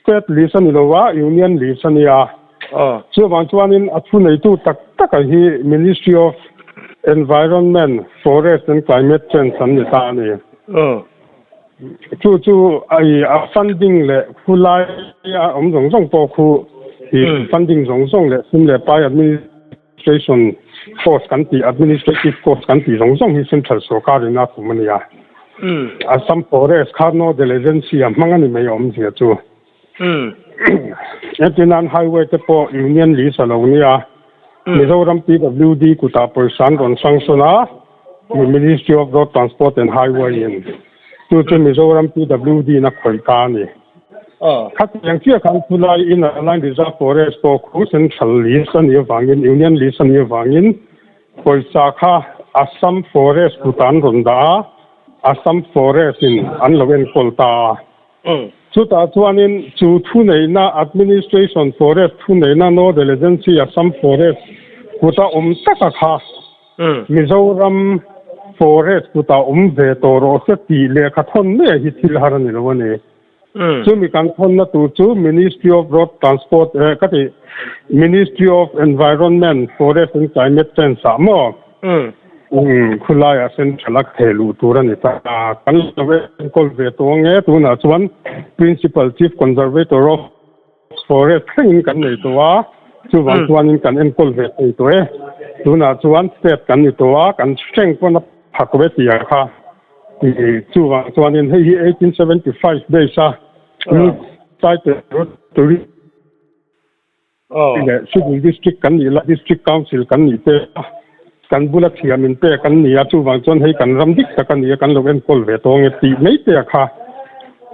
State list a ni lo a, Union list a nia. Chuvang chuanin a thuneitu tak taka hi Ministry of Environment, Forest and Climate Change an ni ta a ni. Chu chu a funding leh khulai a awm zawng zawng pawh khu funding zawng zawng leh sum leh pai administration cost kan tih administrative cost kan tih zawng zawng hi central sorkarin a khum a ni a. Assam Forest kha nodal agency a hmang a ni mai awmzia chu. Hetinan highway te pawh union lease a lo nia. Mizoram PWD kutah pawisa an rawn sanction a, Ministry of Road Transport and Highway in. Chu chu Mizoram PWD in a khawih ta a ni. Khatiang chiah khan chulai Inner Line Reserve Forest pawh khu central lease a nih avangin, union lease a nih avangin pawisa kha Assam Forest kutah an rawn dah a, Assam Forest in an lo enkawl ta a. Chutah chuanin chu thuneihna Administration Forest thuneihna Nodal Agency Assam Forest kuta awm taka kha Mizoram Forest kuta awm ve tawh rawh se tih lehkha thawn mai hi thil har a ni lo a ni. Chumi kan thawnna tur chu Ministry of Road Transport ka ti Ministry of Environment, Forest and Climate Change ah maw? Umm, khulaiah central a theh luh tur a ni ta. Kan lo enkawl ve tawh ang e, tunah chuan Principal Chief Conservator of Forest thlengin kan nei tawh a, chuvang chuanin kan enkawl ve thei tawh e. Tunah chuan state kan ni tawh a, kan strength pawn a phak ve tih ah kha. Chuvang chuanin hei hi 1875 base a Lutsai Territory leh Civil District kan nih la, District Council kan nih te a, kan bula thiam in pek an ni a, chuvang chuan hei kan ram dik tak a ni a, kan lo enkawl ve tawh ange tih mai te a kha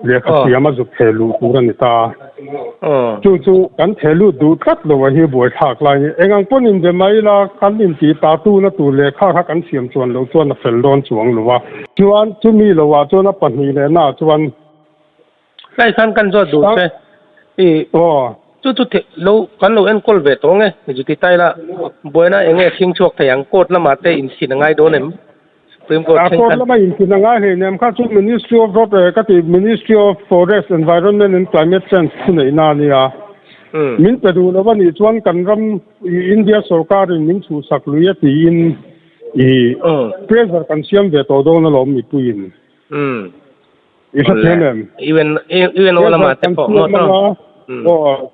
lehkha thiam a zuk theh luh tur a ni ta. Chu chu kan theh lut duh tlat lo a hi buaithlak lai ni. Eng ang pawn inbe mai la, kan intih ta tuna tur lehkha kha kan siam chuan loh chuan a fel dawn chuang lo a. Chuan chumi loah chuan a pahnih leh naah chuan Tlai khan kan zawt duh che. I chu chu lo kan lo enkawl ve tawh nge Juti Taila buaina eng nge thing chhuak thei ang court lamah te inthin a ngai dawn em? Supreme Court thleng khan. Court lama inthin a ngai hleinem kha chu Ministry of Road ka ti Ministry of Forest Environment and Climate Change thuneihna a nia. Min pe duh lo a nih chuan kan ram India sorkarin min chhuhsak lui a tiin i pressure kan siam ve tawh dawn alawm mipuiin. I hre thiam em? UN UNO lamah te pawh maw tawng. Aw.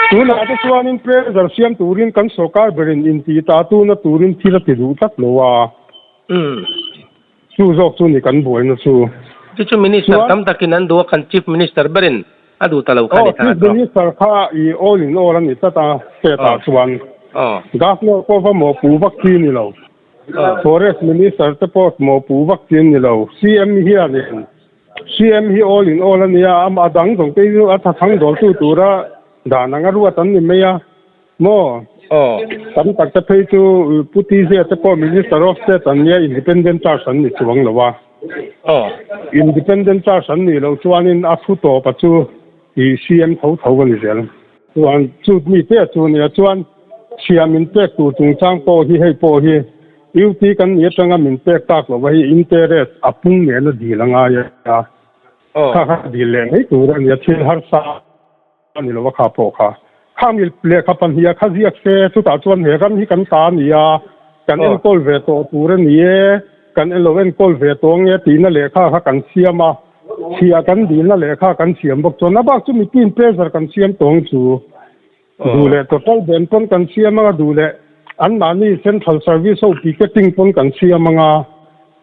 Tunah te chuanin pressure siam turin kan sorkar berin intih ta tuna turin thil a ti duh tlat lo a. Chu zawk chu ni kan buaina chu. Chu chu minister tam takin an duh a, kan chief minister berin a duh ta lo kha ni ta. Chief minister kha i all in all a ni tlat a, state ah chuan. Governor pawh va mawhpuh vak chi ni lo. Forest Minister te pawh mawhpuh vak chi an ni lo. CM hianin CM hi all in all a nia, amah dang zawng te hi a thachhang dawltu tura dan anga ruat an ni mai a maw? Tam tak te phei chu Pu TZ te pawh Minister of State an nia, Independent Charge an ni chuang lo a. Independent Charge an nih loh chuanin a thu tawpa chu CM tho tho a ni zel. Chuan chu mi te chu nia chuan chhia min pek tur chungchang pawh hi hei pawh hi UT kan ni atanga min pek tak lo va hi interest a pung nen a dil a ngai a, kha kha dil leh mai tur a nia thil harsa a ni lo va kha pawh kha. Kha mi lehkha pahnih a kha ziak se chutah chuan he ram hi kan ta a ni a, kan enkawl ve tawh tur a ni e, kan lo enkawl ve tawh ange tihna lehkha kha kan siam a. Chhia kan dilna lehkha kan siam bawk chuan a bak chu mipuiin pressure kan siam tawng chu duh leh total ban pawn kan siam anga duh leh anmahni central service ho picketing pawn kan siam anga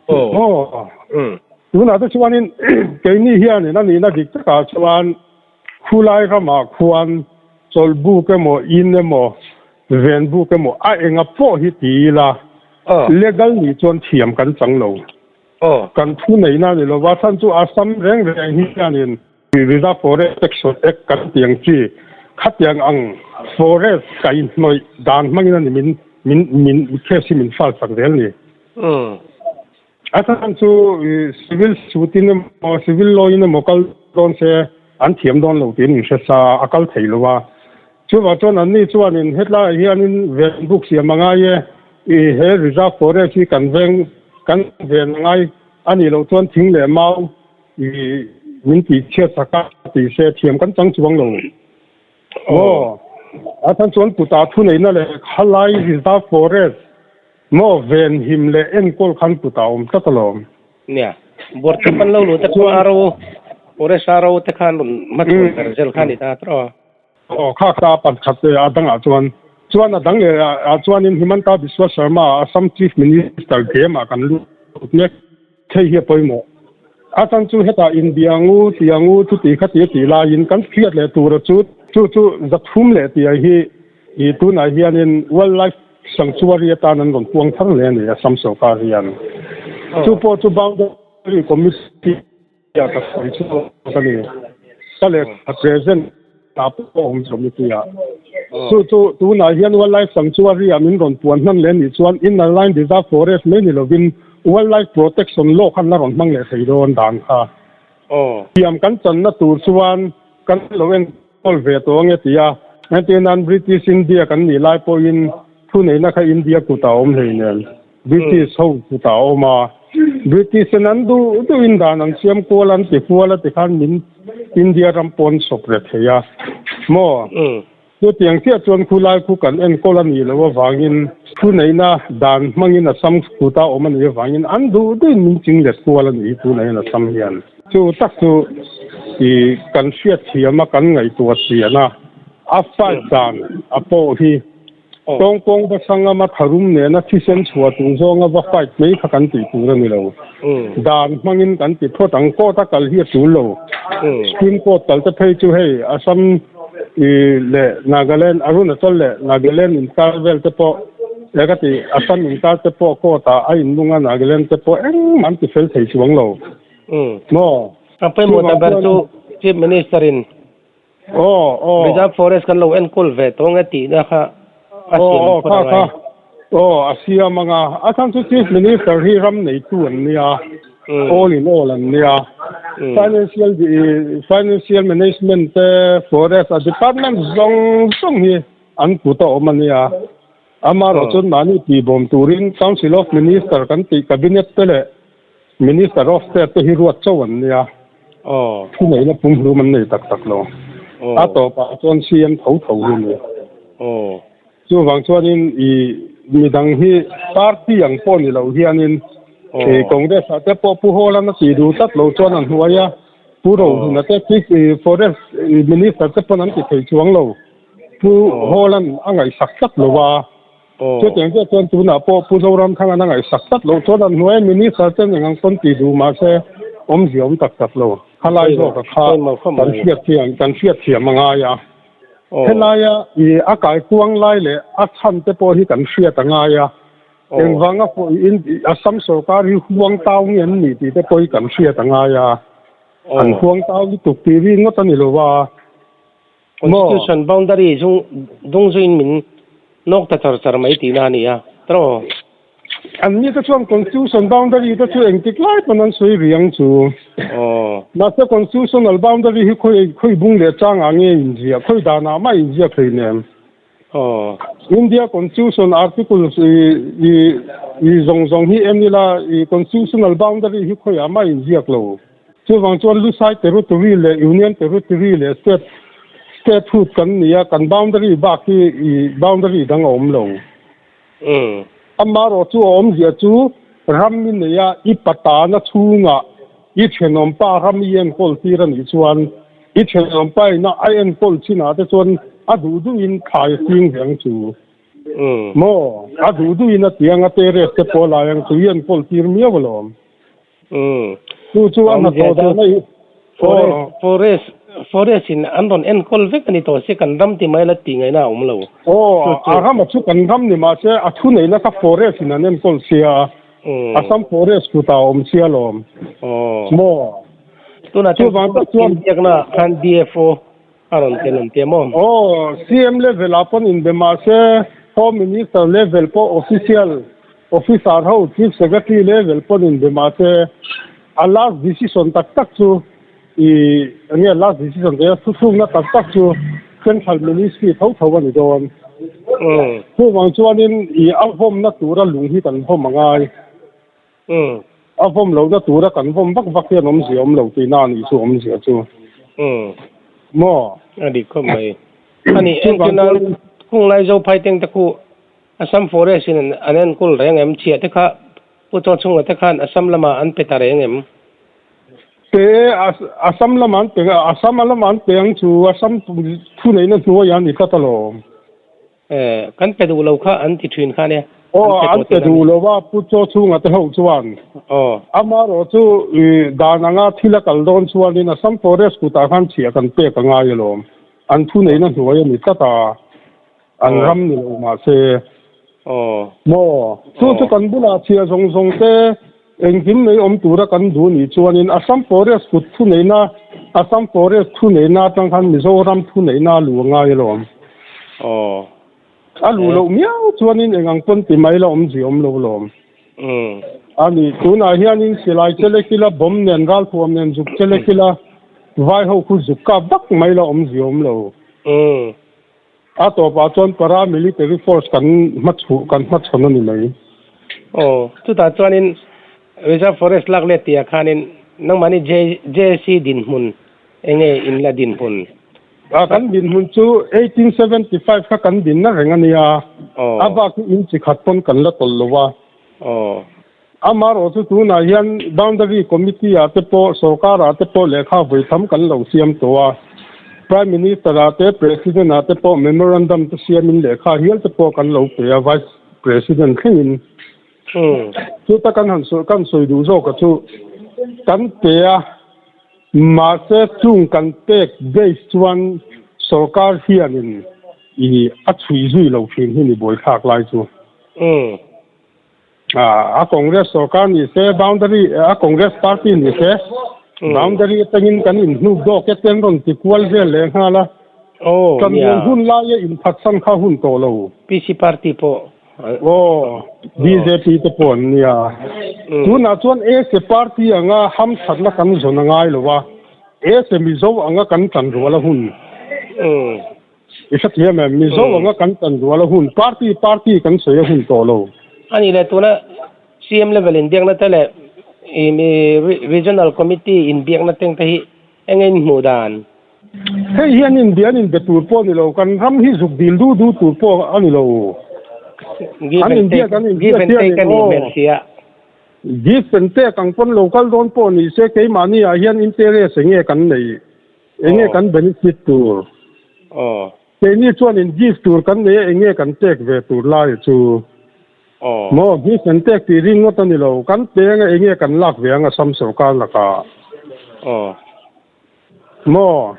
aw tunah te chuanin keini hianin a nihna dik takah chuan khulai ramah khuan chawlhbuk emaw in emaw venbuk emaw a enga pawh hi ti ila legal nih chuan thiam kan chang lo. Kan thu neihna a ni lo va, chhan chu Assam reng reng hianin Reserve Forest Action Act kan tih ang chi khatiang ang forest kaihhnawih dan hmangin a ni min min min case hi min file sak zel ni. A chhan chu civil suit in emaw civil law in emaw kal dawn se an thiam dawn lo tiin min hre sa a kal thei lo a. Chuvang chuan anni chuanin hetlaiah hianin ven buk siam a ngai e, i he reserve forest hi kan veng kan ven a ngai a nih loh chuan thing leh mau i min tih chhiat sak a tih se thiam kan chang chuang lo. Maw? A chhan chuan kutah thuneihna leh khalai reserve forest maw venhim leh enkawl khan kutah a awm tlat alawm. Nia, Bawrhte pan lo lut te chu RO, Forest RO te khan rawn hmachhawn ber zel kha a ni ta tawh a. Aw, kha kha pakhat te a dangah chuan chuan a dang leh ah chuanin Himanta Biswa Sarma Assam Chief Minister game ah kan lut mek thei hi a pawimawh. A chan chu hetah inbiangu tiangu chuti khati a tih laiin kan hriat leh tura chu chu chu zathum leh tia hi ih tunah hianin wildlife sanctuary atan an rawn puang thar hle a ni Assam sorkar hian. Chu pawh chu boundary committee ah ka sawi chhuak a ni. Ka lehkha present ah pawh a awm committee ah. Chu chu tunah hian wildlife sanctuary ah min rawn puan hman leh a nih chuan inner line reserve forest mai ni lovin wildlife protection law khan la rawn hmang leh thei dawn dan kha. Thiam kan channa tur chuan kan lo enkawl ve tawh ange ti a, entir nan British India kan nih lai pawhin thuneihna kha India kutah a awm hleinem. British ho kutah a awm a, British in an duh duhin dan an siam kual an ti kual a tikhan min India ram pawn sawp re thei a maw? Chutiang chiah chuan khulai khu kan enkawl a nih loh avangin thuneihna dan hmangin Assam kuta awm a nih avangin an duh duhin min ching let kual a nih hi tunah Assam hian. Chu tak chu i kan hriatthiam a kan ngaihtuah chian a, a fight dan a pawh hi Tawngkawng va sangam a tharum nena thisen chhuah tur zawnga va fight mai kha kan tih tur a ni lo. Dan hmangin kan ti phawt ang. Court a kal hi a tul lo. Supreme Court kal te phei chu hei Assam leh Nagaland, Arunachal leh Nagaland inkar vel te pawh eh ka ti Assam inkar te pawh court ah a inlung a Nagaland te pawh engmah an ti fel thei chuang lo. Maw? A pawimawh ta ber chu Chief Minister in Aw aw. Reserve forest kan lo enkawl ve tawh nge tihna kha a siam phawt a ngai. Aw a siam ang a, a chhan chu Chief Minister hi ram neitu an nia, all in all an nia, financial financial management te forest a department zawng zawng hi an kut a awm a nia. Amaherawhchu mahni tihbawm turin Council of Minister kan tih Cabinet te leh Minister of State te hi ruat chauh an nia. Thuneihna pumhlum an nei tak tak lo. A tawpah chuan CM tho tho hi a ni. Chuvang chuanin i midang hi party ang pawh ni lo hianin Congress ah te pawh Pu Hawlan a tih duh tlat lo chuan a hnuai a, Pu Rohuna te Chief Forest Minister te pawn an ti thei chuang lo. Pu Hawlan a ngaihsak tlat lo a, chutiang chiah chuan tunah pawh Pu Zoramthanga'n a ngaihsak tlat loh chuan an hnuaia Minister ten eng ang pawn tih duh mah se awmzia awm tak tak lo. Khalai zawka kha kan hriatthiam kan hriatthiam a ngai a. Helaia i a kaikuang lai leh a chhan te pawh hi kan hriat a ngai a. Engvanga Assam sorkar hi huang tau nge an nih tih te pawh hi kan hriat a ngai a. An huang tau lutuk tih ri ngawt a ni lo a. Constitution boundary zung dung zuiin min nawk ta char char mai tihna a ni a, tawh. An ni te chuan Constitution boundary te chu engtik lai pawn an sawi rih ang chu. Mahse Constitutional boundary hi khawi khawi bung leh changah nge inziah, khawi danah mah inziak hlei nem. India Constitution articles i i i zawng zawng hi en ila i Constitutional boundary hi khawiah mah inziak lo. Chuvang chuan Lusai Territory leh Union Territory leh State Statehood kan ni a, kan boundary bak hi i boundary dang a awm lo. Amaherawh chu a awmzia chu ram i nei a, i patana chhungah i thenawmpa ram i enkawl tir a nih chuan i thenawmpa ina a enkawl chinah te chuan a duh duhin thlai a ching ve ang chu. Maw? A duh duhin a ti ang a, terrace te pawh a lai ang chu, i enkawl tir miau alawm. Chu chu a hnathawh dan a i Forest forest forest in an rawn enkawl vek a ni tawh se kan ram ti mai la tih ngaihna a awm lo. Aw a ram a chu kan ram ni mahse a thu neihna kha forest in an enkawl sia Assam forest kutah a awm sia lawm. Maw? Tunah chuan inbiakna ah khan DFO a rawn tel an tia maw? Aw, CM level ah pawn inbe mahse Home Minister level pawh official officer ho Chief Secretary level pawn inbe mahse a last decision tak tak chu i enge last decision te a thuthlukna tak tak chu Central Ministry tho tho a ni dawn. Chuvang chuanin i a vawmna tura lung hi kan vawm a ngai. A vawm lohna tura kan vawm vak vak hian awmzia awm lo tihna a nih chu awmzia chu. Maw? A dik khawp mai. A nih entirnan khung lai Zophai teng te khu Assam Forest in an enkawl reng em? Chhiah te kha Pu Chawchhunga te khan Assam lamah an pe ta reng em? Pe Assam lamah an pe Assam lamah an pe ang chu Assam thuneihna hnuaiah a ni tlat alawm. Eh, kan pe duh lo kha an ti thin kha nia. Aw, an pe duh lo a, Pu Chawchhunga te ho chuan. Aw. Amaherawh chu dan anga thil a kal dawn chuanin Assam Forest kutah khan chhiah kan pek a ngai alawm. An thuneihna hnuai a ni tlat a, an ram ni lo mahse. Aw. Maw, chu chu kan bulah chhiah zawng zawng te engkim mai awm tura kan duh nih chuanin Assam Forest kut thuneihna, Assam Forest thuneihna atang khan Mizoram thuneihna a luh a ngai alawm. Aw. A luh loh miau chuanin eng ang pawn ti mai la awmzia awm lo alawm. A ni, tunah hianin silai chelek ila, bomb nen, ralthuam nen zuk chelek ila, vai ho khu zuk kap vak mai la awmzia awm lo. A tawpah chuan para military force kan hmachhuh kan hmachhawn a ni mai. Aw, chutah chuanin Reserve Forest lak let tihah khanin nangmahni JAC dinhmun enge in la dinhmun? A, kan dinhmun chu 1875 kha kan dinna reng a nia, a bak hi in chi khat pawn kan la tawlh lo a. Amaherawh chu tunah hian Boundary Committee ah te pawh, sorkar ah te pawh lehkha vawi tham kan lo siam tawh a. Prime Minister ah te, President ah te pawh memorandum te siamin lehkha hial te pawh kan lo pe a, Vice President thlengin. Chuta kan han sawi, kan sawi duh zawk a chu kan pe a, mahse chung kan pek base chuan sorkar hianin i a chhui zui lo thin hi ni buaithlak lai chu. A Congress sorkar ni se, boundary a Congress party ni se, boundary atangin kan inhnuk dawk e ten rawn ti kual vel leh nghal a. Oh, Kan nia. hun laia inphatsan kha hun tawh lo. PC party pawh. Oh, BJP te pawh an nia. Tunah chuan ese party anga hamthatna kan zawn a ngai lo a, ese Mizo anga kan tan rual a hun. I hrethiam em? Mizo anga kan tan rual a hun, party party kan sawi a hun tawh lo. A nih leh tuna CM level inbiakna te leh Regional Committee inbiakna teng te hi eng nge in hmuh dan? Hei hian inbia an inbe tur pawh a ni lo, kan ram hi zuk dil du du tur pawh a ni lo. Give and take, give and take a nih hmel sia. Give and take ang pawn lo kal dawn pawh ni se keimahni ah hian interest eng nge kan neih? Enge kan benefit tur? Keini chuan in give tur kan nei a, enge kan pek ve tur lai chu? Maw, give and take tih ring ngawt a ni lo. Kan pe anga enge kan lak ve ang Assam sorkar lakah? Maw?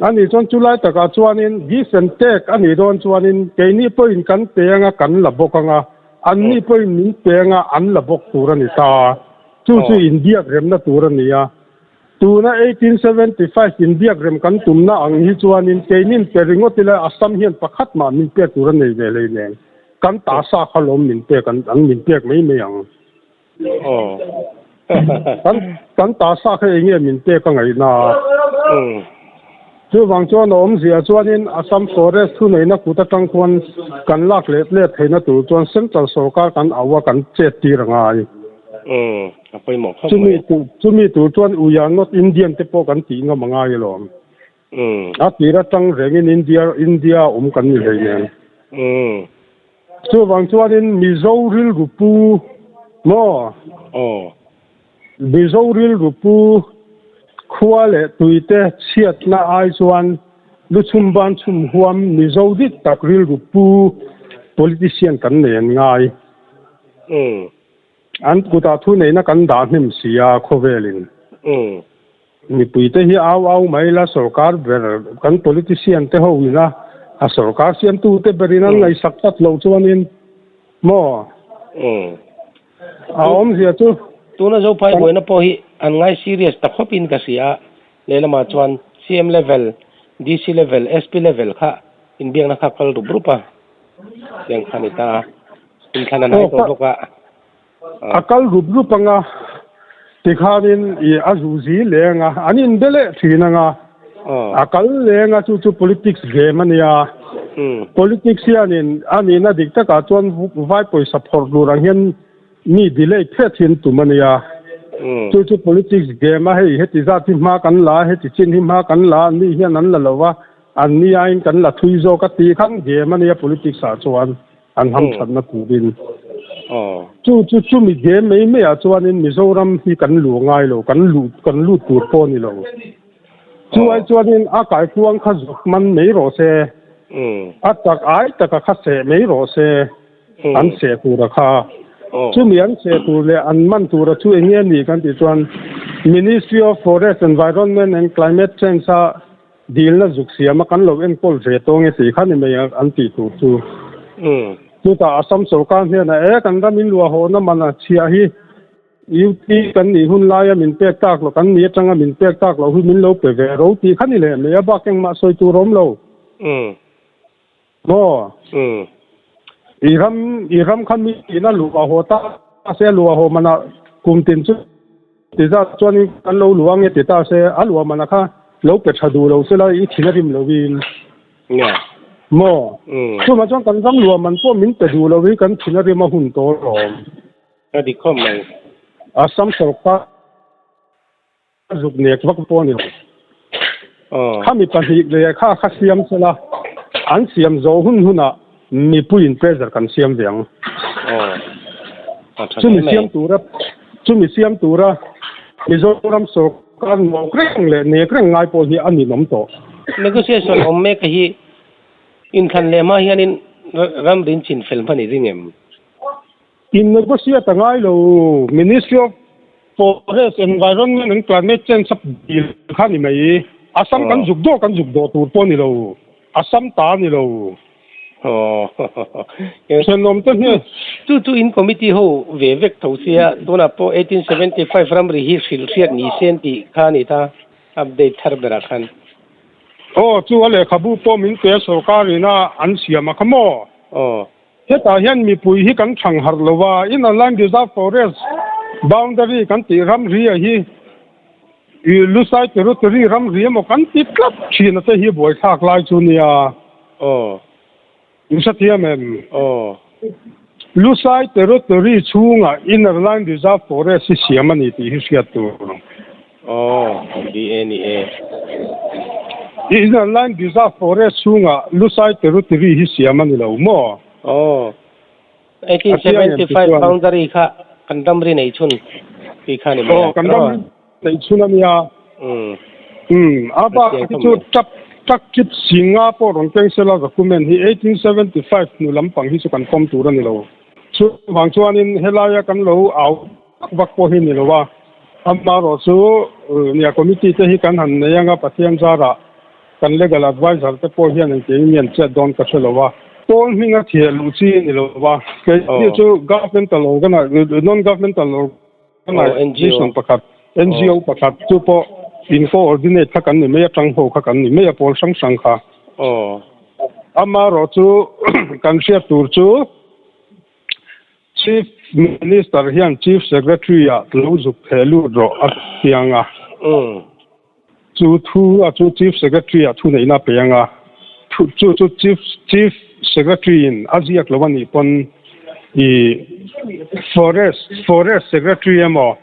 A nih chuan chulai takah chuanin give and take a nih dawn chuanin keini pawhin kan pe anga kan la bawk anga, anni pawhin min pe anga an la bawk tur a ni ta. Chu chu inbiak remna tur a ni a. Tuna 1875 inbiak rem kan tumna ang hi chuanin keinin pe ringawt ila Assam hian pakhat mah min pek tur a nei ve hlei nen kan ta sa kha lawm min pek an min pek mai mai ang. Kan kan ta sa kha eng nge min pek a ngaihna a. Chuvang chuan a awmzia chuanin Assam Forest thuneihna kut atang khuan kan lak let let theihna tur chuan Central sorkar kan au a kan chet tir a ngai. A pawimawh khawp mai. Chumi tur chumi tur chuan we are not Indian te pawh kan tih ngam a ngai alawm. A tir atang rengin India India awm kan ni hlei nen. Chuvang chuanin Mizo rilru pu maw? Aw. Mizo rilru pu khua leh tuite chhiatna ai chuan luchhum ban chhum huam Mizo dik tak rilru pu politician kan nei an ngai. An kutah thuneihna kan dah hnem si a khawvelin. Mipuite hi au au mai la sorkar ber kan politician te ho ina a sorkar siamtute berin an ngaihsak tlat loh chuanin maw a awmzia chu. Tuna Zophai buaina pawh hi an ngai serious ta khawpin ka hria a, lehlamah chuan CM level, DC level, SP level kha inbiakna kha kal rup rup a, tiang kha a ni ta a, inthlan a hnai tawh bawk a. A kal rup rup ang a, tikhanin i a zu zi leng a, an inbe leh thin ang a, a kal leng a, chu chu politics game a nia. Politics hianin a nihna dik takah chuan vai pawisa phawrh tur ang hian. Mi delay phet hi an tum a nia. Chu chu politics game a hei heti zat hi hma kan la a, heti chin hi hma kan la a, anni hian an la lo va, anni aiin kan la thui zawk a tih khan game a nia politics ah chuan an hamthatna turin. Chu chu chumi game mai mai ah chuanin Mizoram hi kan luh ngai lo, kan luh kan lut tur pawh a ni lo. Chu ai chuanin a kaikuang kha zuk man mai rawh se, a tak ai taka kha seh mai rawh se. An seh tura kha. Chumi an seh tur leh an man tura chu eng nge ni kan tih chuan Ministry of Forest, Environment and Climate Change a dilna zuk siam a kan lo enkawl ve tawng e tih kha ni mai an tih tur chu. Chutah Assam sorkar hnenah e kan ram in luah hawhna man a chhiah hi UT kan nih hun laia min pek tak loh kan ni atanga min pek tak loh hi min lo pe ve ro tih kha ni leh mai a bak engmah sawi tur a awm lo. Maw? I ram, i ram kha mi ina luh a haw ta se, a luh a haw manah kum tin chu ti zat chuanin kan lo luh ang e ti ta se, a luh a manah kha lo pe tha duh lo se la i thin a rim loin. Maw? Chuvang chuan kan ram luh a man pawh min pe duh lo hi kan thin a rim a hun tawh alawm. A dik khawp mai. Assam sorkar. A zuk nek vak pawh a ni lo. Khami pahnih leh kha kha siam sela, an siam zawh hun hunah mipuiin pressure kan siam ve ang. Chumi siam tura chumi siam tura Mizoram sorkar nawk reng leh nek reng ngai pawh hi a ninawm tawh. Negotiation awm mek hi inthlan leh hma hianin ramri chin fel hman i ring em? In negotiate a ngai lo, Ministry of Forest, Environment and Climate Change a dil kha ni mai. Assam kan zuk dawh kan zuk dawh tur pawh a ni lo, Assam ta a ni lo. Thenawm te hi. Chu chu in committee ho ve vek tho sia, tunah pawh 1875 ramri hi hrilh hriat ni sen tih kha a ni ta, update thar berah khan. Aw, chu a lehkhabu pawh min pe a sorkar ina an siam a kha maw? Aw. Hetah hian mipui hi kan thang harh lo a, Inner Line Reserve Forest boundary kan tih ramri a hi i Lusai Territory ramri emaw kan ti tlat thin a te hi buaithlak lai chu nia. Aw. In hrethiam em? Aw. Lusai Territory chhungah Inner Line Reserve Forest hi siam a ni tih hi hriat tur. Aw, ni e, ni e. Inner Line Reserve Forest chhungah Lusai Territory hi siam a ni lo maw? Aw, 1875 boundary kha kan ramri nei chhun tih kha ni mai a. Aw, kan ramri nei chhun a nia. Umm, a bak hi chu tap tak chip singa pawh rawn keng sela document hi 1875 hnu lampang hi chu kan pawm tur a ni lo. Chuvang chuanin helaia kan lo au vak vak pawh hi ni lo a, amaherawh chu nia committee te hi kan han nei anga Pathian zarah kan legal adviser te pawh hian engtiangin nge an chet dawn ka hre lo a. Pawl hminga thiah luh chi a ni lo a, keini chu governmental non governmental organization pakhat NGO pakhat chu pawh in coordinate kha kan ni mai a, tang ho kha kan ni mai a pawl hrang hrang kha. Amaherawh chu kan hriat tur chu Chief Minister hian Chief Secretary ah lo zuk theh lut rawh a ti ang a. Chu thu a chu Chief Secretary ah thu neihna a pe ang a. Chu chu Chief Chief Secretary in a ziak lo a nih pawn i Forest Forest Secretary emaw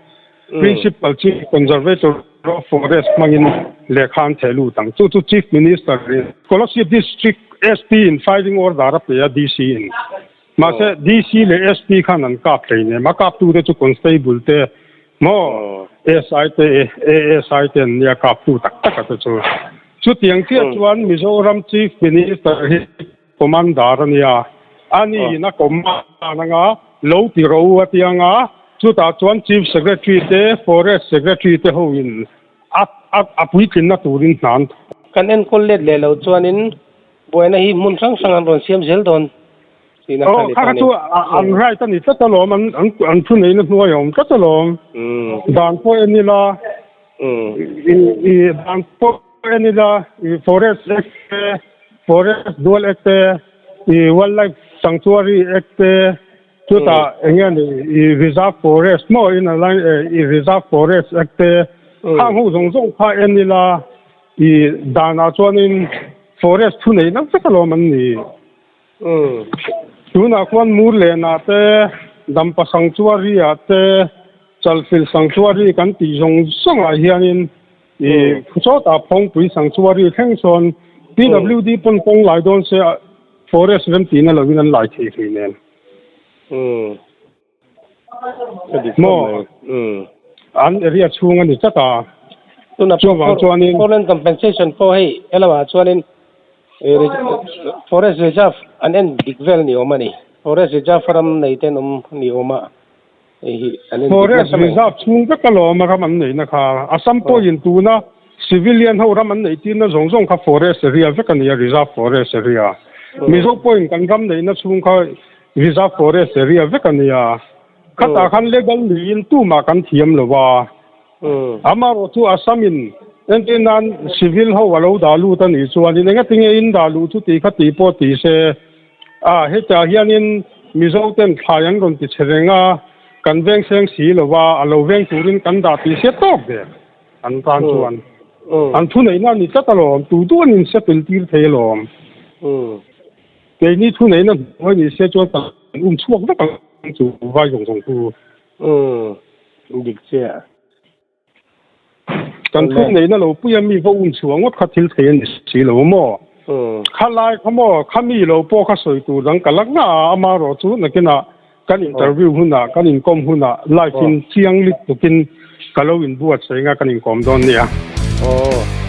Principal Chief Conservator of Forest hmangin lehkha an theh lut ang. Chu chu Chief Minister in Kolasib District SP in filing order a pe a DC in. Mahse, DC leh SP khan an kap hlei nem. A kaptute chu Constable te maw, SI te, ASI te an nia kaptu tak tak a te chu. Chutiang chiah chuan Mizoram Chief Minister hi Commander a nia. A niin a command anga lo ti ro a ti anga, chutah chuan Chief Secretary te, Forest Secretary te hoin a a puitlinna turin hna an thawk. Kan enkawl let leh lo chuanin Buaina hi hmun hrang hrang an rawn siam zel dawn tihna kha ni ta ni. Kha chu an right a ni tlat alawm, an thu neihna hnuai a awm tlat alawm. Dan pawh en ila, dan pawh en ila, Forest Act te, Forest Dual Act te, Wildlife Sanctuary Act te, chutah eng nge ni Reserve Forest maw inner line Reserve Forest Act te, khang ho zawng zawng kha en ila, I danah chuanin forest thu nei nasa vek alawm an ni. Tunah khuan Murlenah te, Dampa Sanctuary ah te Chalfilh Sanctuary kan tih zawng zawngah hianin i sawtah Phawngpui Sanctuary thleng sawn PWD pawn kawng lai dawn se Forest remtihna lovin an lai thei hlui nen. Maw? An area chhung a ni tlat a. Tuna Chuvang chuanin. Foreign compensation pawh hei helamah chuanin Forest Reserve an en dik vel ni awm a ni. Forest Reserve ram nei te an awm ni awm a. Hei hi an en dik Forest nasa mai. Reserve chhung vek alawm a ram an neihna kha. Assam pawhin tuna civilian ho ram an neih tirna zawng zawng kha forest area vek a ni a, reserve forest area. Mizo pawhin kan ram neihna chhung kha Reserve forest area vek a nia. Khatah khan legal niin tumah kan thiam lo a. Amaherawh chu Assam in entir nan civil ho a lo dah lut a nih chuanin engatinge in dah luh chu tih kha tih pawh ti se. A hetah hianin Mizo ten thlai an rawn ti che reng a, kan veng seng si lo a, a lo veng turin kan dah tih se tawk ve an tan chuan. An thuneihna a ni tlat alawm, tu duh an insettle tir thei alawm. Keini thu neihna hnuai ni se chuan kan um chhuak vek ang chu vai zawng zawng chu. Umm dik chiah. Kan thu neihna lo puia mi va um chhuah ngawt kha thil thei a ni si lo maw? Kha lai kha maw kha mi lo pawh kha sawi tur dang ka la ngah a, amaherawh chu nakinah kan interview hunah kan inkawm hunah live in chiang lit tukin ka lo inbuatsaih anga kan inkawm dawn nia. Aw.